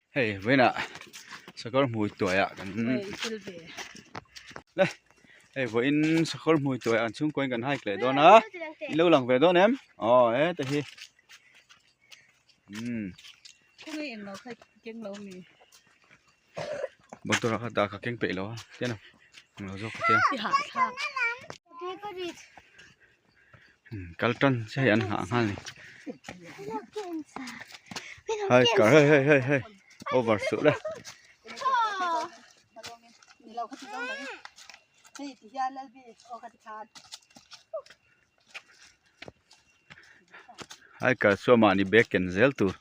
Hei vawiinah sakawr hmui tuaiah kan le hei vawiin sakawr hmui tuaiah an chhungkuain kan hike leh dawn a in lo lang ve dawn em aw heta hi umm motor ah kha dah kha keng peih lo a tiang englo zawk ka tia kal tan che hei an nghah nghal ni hai kar hei hei hei hei over suh le hai kar chu mahni bag ken zel tur.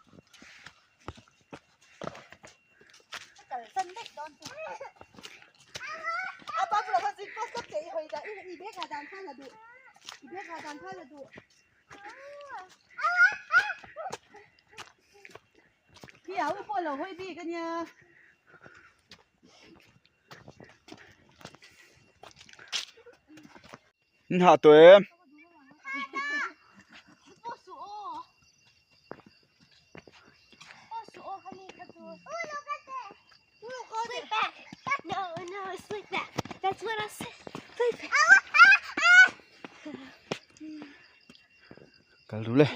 An hah tawh em? Kal ru le.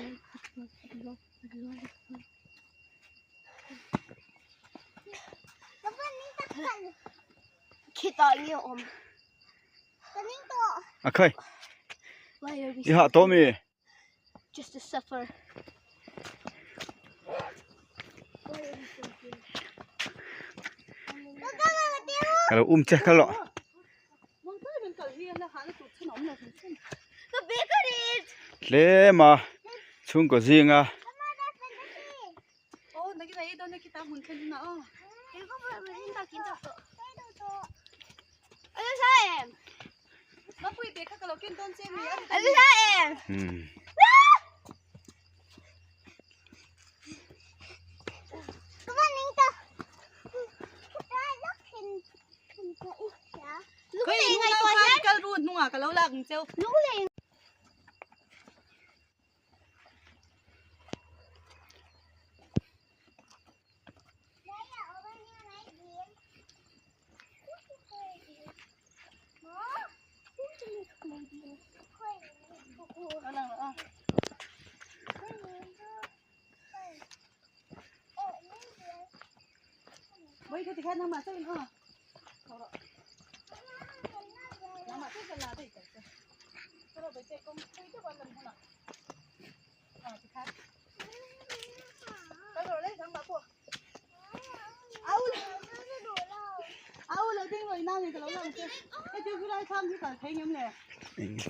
A khai i hah tawh mi? Just to suffer. Ka lo um che kha lawh. Tlem a chhungkaw zinga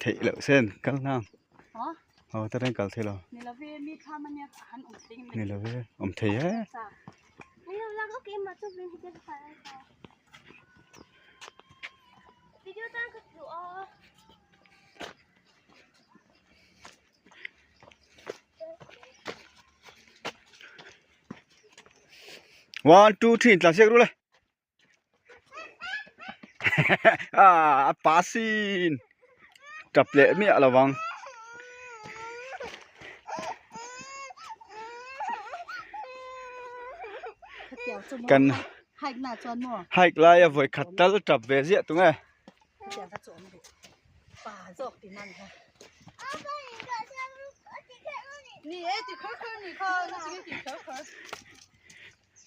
Theih loh sen kal nghang aw ta reng kal thei lo ni lo ve awm thei e. One two three tlan siak ru le a pa sin tap leh miah lo vang. Kan hike laia vawi khat tal tap ve ziah tung e.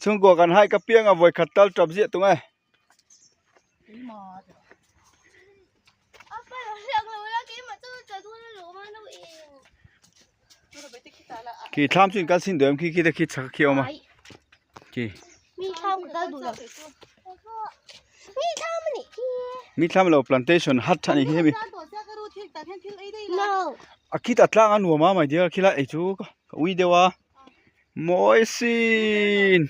Chhungkua kan hike apiang a vawi khat tal tap ziah tung e. Khi thlam chu in kal chin duh em khi khi te khi chhak khi a awm a khi. Mi thlam lo plantation hut a ni hi hemi. A khitah tlang a nuam a my dear khilai ei chu ka ui deuh a mawi sin.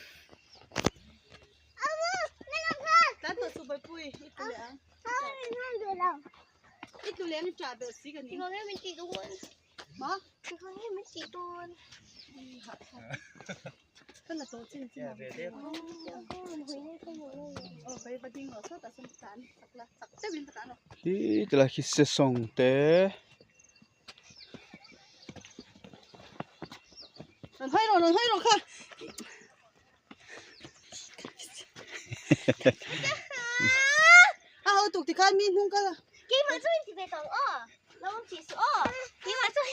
Hi tilai khi sesawng te. A ho tuk tikhan mi hnung kal a. Keimah chu in ti ve tawh aw. Lo awm chih suh aw. Keimah chu.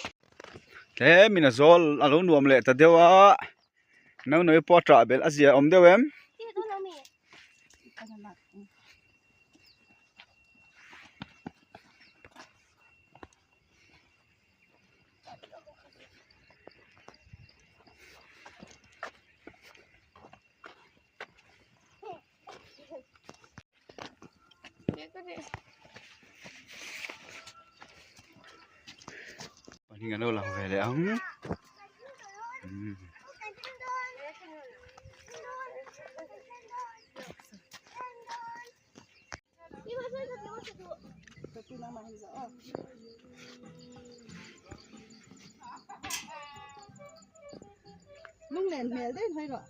Tlem in a zawl a lo nuam leh ta deuh a. Naunawii pawh a ṭah belh a zia awm deuh em? Pahnih an lo lang ve leh ang. Lunglen hmel deuh in hawi rawh.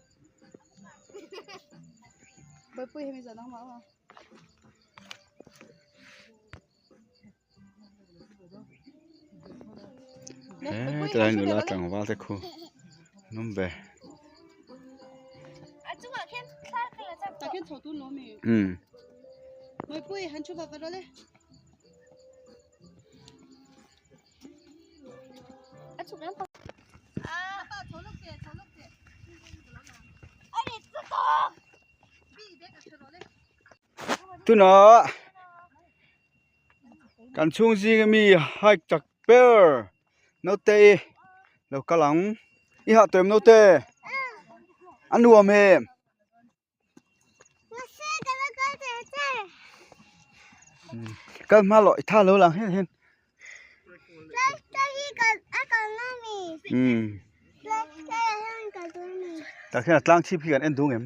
Bawihpui hemi zan ang mah aw. Hetlai nula tlangval te khu an awm ve. Umm. Tunah Kan chhung zing ami hike chak ber naute i lo kal ang i hah tawh em naute a nuam em kal hma lawh i tha lo lang hian hian tah khian a tlang chhip khi kan en dung em.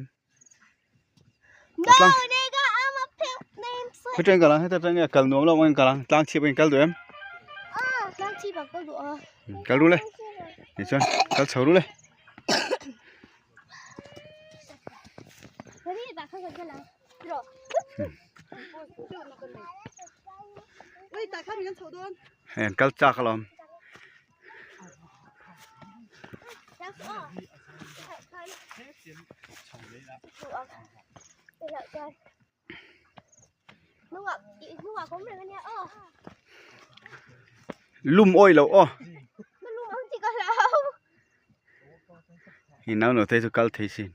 Khaw kal ang heta tang nge kal nuam lo ang kal ang tlang chhip ang kal duh em kal ru le tichuan kal chho ru le hei an kal chak alawm. Lum awi loh aw. I nau no te chu kal thei sin.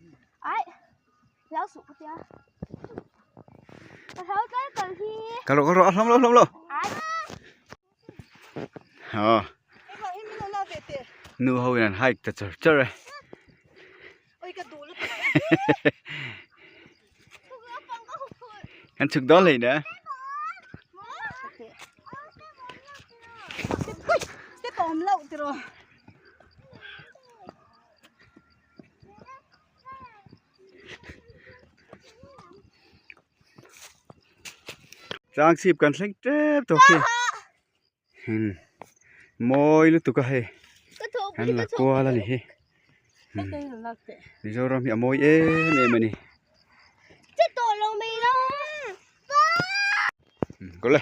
Kal rawh kal rawh a hlawm lo hlawm lo. Aw nu ho in an hike ta char char e. Kan chhuk dawn hlei ne. Tlang chhip kan thleng tep tawh khi mawi lutuk a hei an la kual a ni hi Mizoram hi a mawi em em a ni kawle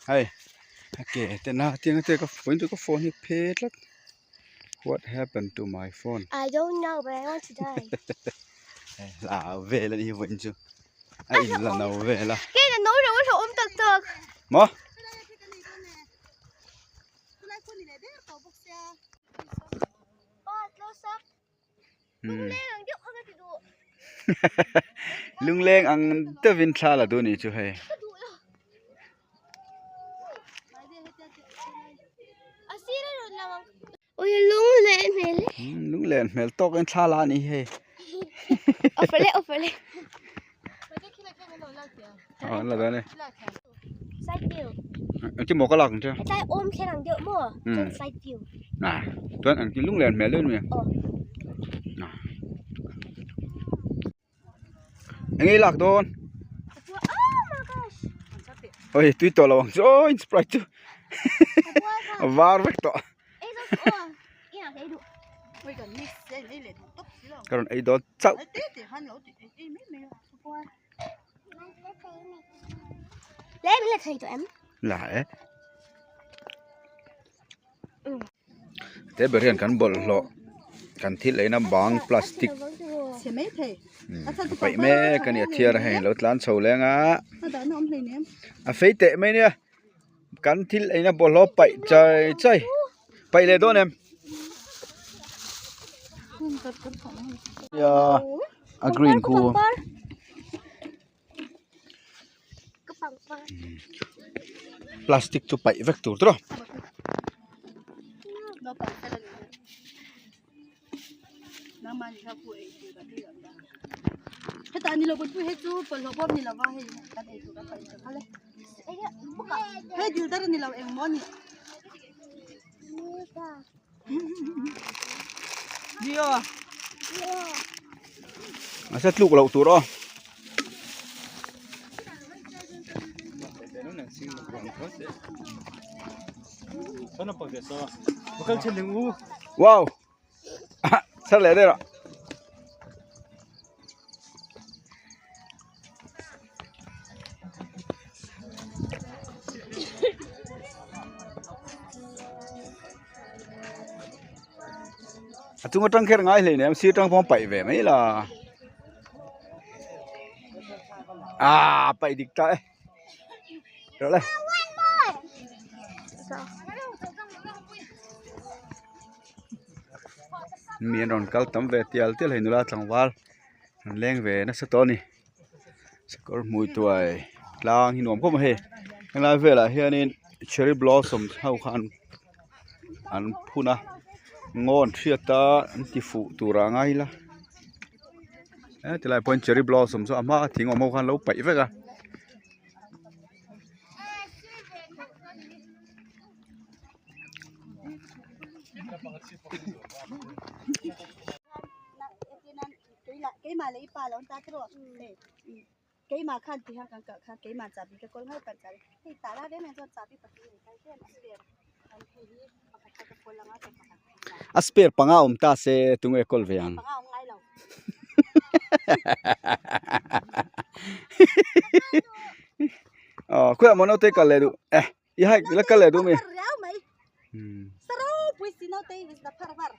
Hei a ke te na tiang te ka phone chu ka phone hi phe tlat what happened to my phone I don't know but I want to die hlau vel a ni vawiin chu a in la no vel a ke na no reuh a hlauhawm tak tak maw Pa close up Lungleng ang deuhin thla la duh a nih chu hei. Lunglen hmel tawkin thla la a nih hi hei. Aw an la dawn e. Engtin maw ka lak ang che? Hetlai awm thlen ang deuh maw? Chuan side view. Ah, chuan engtin lunglen hmel deuh nia. Aw. Ah. Enge i lak dawn? Oh my gosh. Oi, tui tawh lo ang chu. Oi, sprite chu. A var vek tawh. Ei zo suh aw. I nak ei duh. Ka rawn ei dawn chauh. Le min la thei tawh em? La e. Te ber hian kan bawlhhlawh kan thil eina bang plastic a paih mek a ni a thiar a hei lo tlan chho leng a a fei teh mai nia kan thil eina bawlhhlawh paih chai chai paih leh dawn em nia a green khu. Plastic chu paih vek tur tawh Mahse tluk loh tur aw. Wow sar leh daih rawh. A chung atang kher ngai hlei nem sir tang pawh paih ve mai la ah paih dik ta e rawh le. Mi an rawn kal tam ve tial tial hei nula tlangval an leng ve nasa tawh a ni sakawr hmui tuai tlang hi nuam khawp mai hei helai velah hianin cherry blossom ho kha an an phun a ngaw an hriat a an ti fuh turah a ngai ila hetilai pawhin cherry blossom chu a hma a thing awm ho khan an lo paih vek a. Keimah leh i pa lo an ta tiraw hei keimah khan ti hian kan kalh khan keimah chahbi ka kawl ngai pan chahbi hei tah lai reng reng chuan chahbi pahnih a ni kai em a spare an hei hi pakhat kha ka kawl anga chuan pakhat A spare panga awm ta se tunge kawl ve ang. Panga awm ngai lo. Aw khawiah maw naute kal leh duh eh i hike la kal leh duh mi. Riau mai. Sa ropui si naute hi la phar var.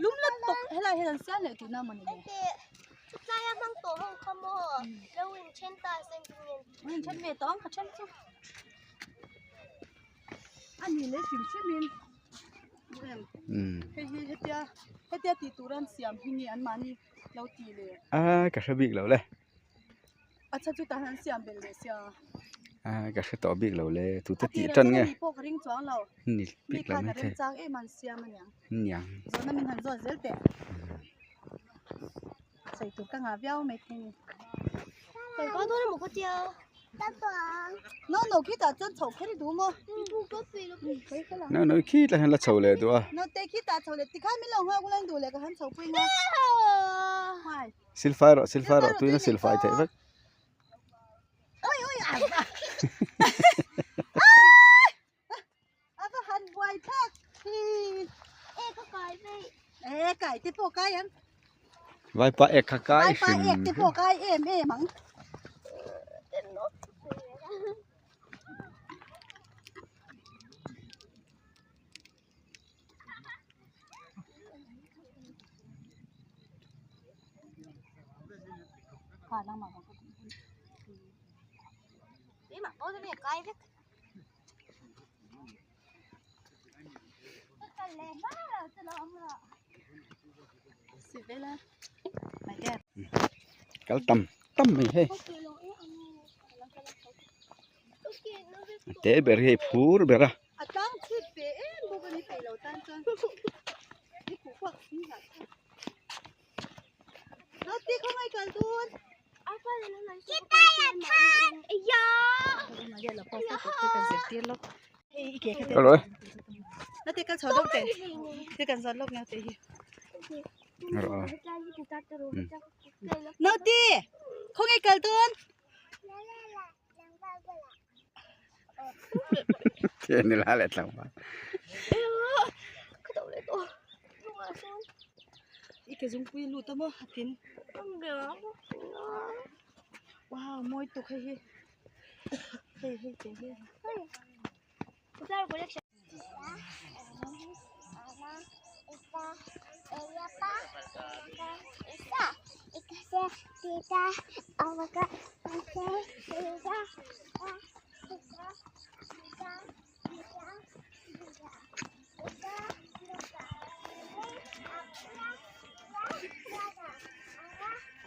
Lum la tok helai hian an siam leh tuna mawni le. Tlai a hmang tawh ho kha maw lo in then ta se engtin nge. In then ve tawh ang ka then chu. A ni leh hrim hrim in. Hei hi hetia hetia tih tur an siam hi nge an mahni lo ti le. A ka hre bik lo le. A chha chu tah hian an siam belh leh sia. A ka hre tawh bik lo le tu te tih tan nge. A pawh ka ring chuang lo. Ni bik lo mai thei. Mi khan a remchang em an siam aniang. Niang. Zawhna min han zawt zel teh. Sawi tur ka ngah viau mai thei ni. Kan kal dawn emaw ka tia. No no khi tah chuan chhoh kher i duh maw? No no khi tah hian la chho leh duh a. No te khi tah chho leh tikhan min lo nghak ula duh leh ka han chho pui nga. Silfai rawh silfai rawh tuina silfai theih vek. Oi oi a va. A va han buai thlak hi. E ka kai vei. E kai te pawh kai ang. Vaipa ek kha kai hrim. Vaipa ek te pawh kai em em ang. Kal tam tam mai hei te ber hi hei phur ber a. Wow mawi tuk hei hi hei hei te hi.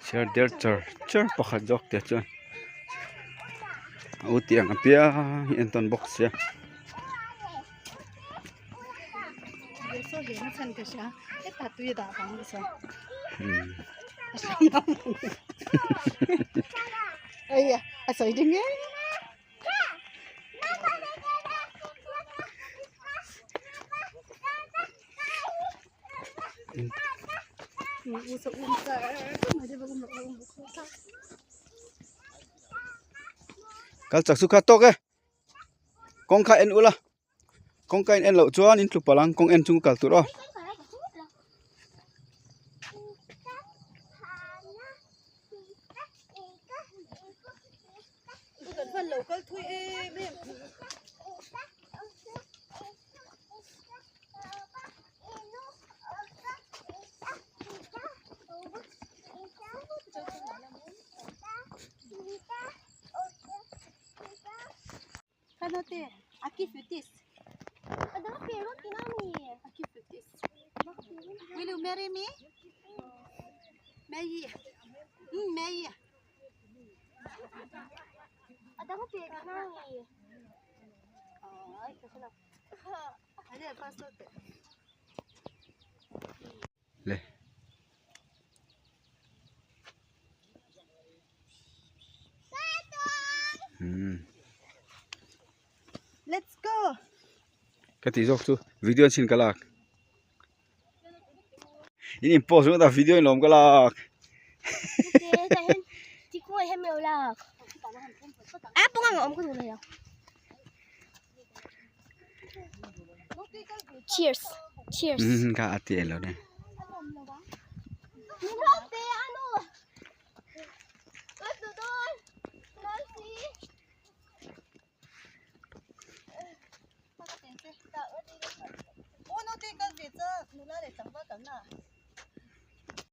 Chhiar der char char pakhat zawk te chuan a u tiang apiang hi entawn bawk sia. Kal chak chu kha tawk e kawng kha en ula kawng ka in en loh chuan in tlu palh ang kawng en chung kal tur aw. Will you marry me? Marry. Marry. Le. Let's go. Ka tih zawk chu video an chhin ka lak. In in post ringawt a video in lawm ka lak. Cheers. Cheers. Ka a ti lo ne.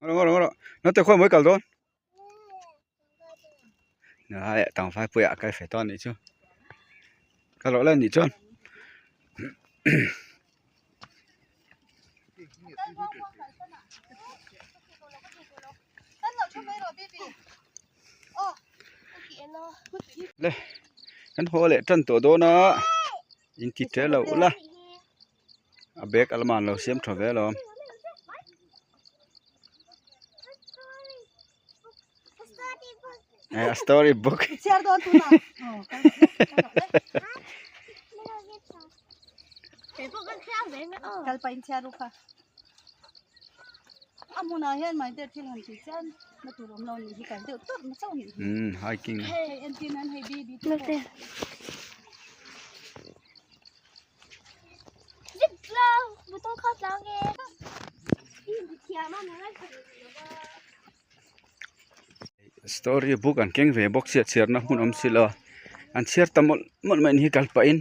Ngawr ngawr nó te khawi mawi kal dawn nula leh tlangval pawh a kal fe tawh a nih chu ka rawh le nih chuan. Le kan haw leh tan tawh dawn a in ti tel lo ula a bag a lamah an lo siam tha ve alawm. A story book Hiking. Story book an keng ve bawk sia chhiarna hmun awm si lo a an chhiar ta mawlh mawlh mai ni hi kal pahin.